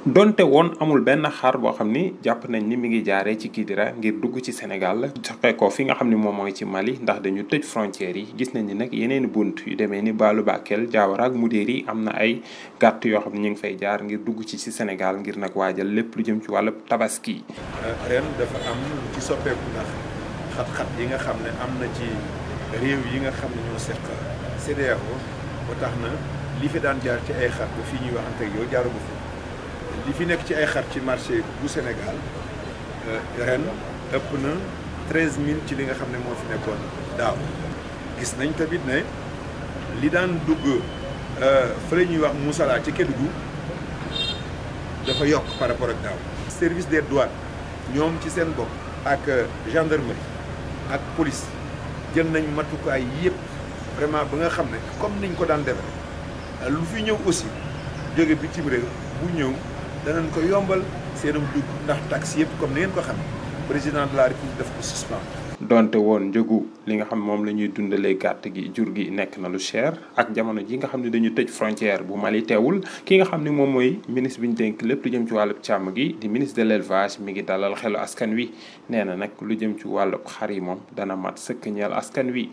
donte woon amul benn xar boo xam ni jàpp nañ ni mi ngi jaaree ci Kidira ngir dugg ci Sénégal joxe ko fi nga xam ni moom mooy ci Mali ndax dañu tëj frontières yi gis nañ ni nag yeneen bunt yu demee ni Baalu Bakel Diawara ak Mudéeri am na ay gàtt yoo xam ne ñu ngi fay jaar ngir dugg ci Sénégal ngir nag waajal lépp lu jëm ci wàllu tabaski. ren dafa am lu ci soppeeku ndax xat-xat yi nga xam ne am na ci réew yi nga xam ne ñoo seq CEDEAO ba tax na li fi daan jaar ci ay xar ba fii ñuy waxante ak yow jaaru fi li fi nekk ci ay xar ci marché bu Sénégal ren ëpp na 13000 ci li nga xam ne moo fi nekkoon daaw. gis nañ tamit ne li daan dugg fële ñuy wax Moussala ci Kédougou dafa yokk par rapport ak daaw. service des douanes ñoom ci seen bopp ak gendarmerie ak police jël nañ matukaay yëpp vraiment ba nga xam ne comme niñ ko daan defee lu fi ñëw aussi jóge bitim réew bu ñëw danañ ko yombal seenum dugg ndax taxi yëpp comme ni ngeen ko xam président de la république daf ko suspendre. donte woon njëgu li nga xam moom la ñuy dundalee gàtt gi jur gi nekk na lu cher ak jamono ji nga xam ne dañu tëj frontière bu Mali teewul ki nga xam ne moom mooy ministre bi ñu dénk lépp lu jëm ci wàllub càmm gi di ministre de l'élevage mi ngi dalal xelu askan wi nee na nag lu jëm ci wàllub xar yi moom dana mat sëkk ñeel askan wi.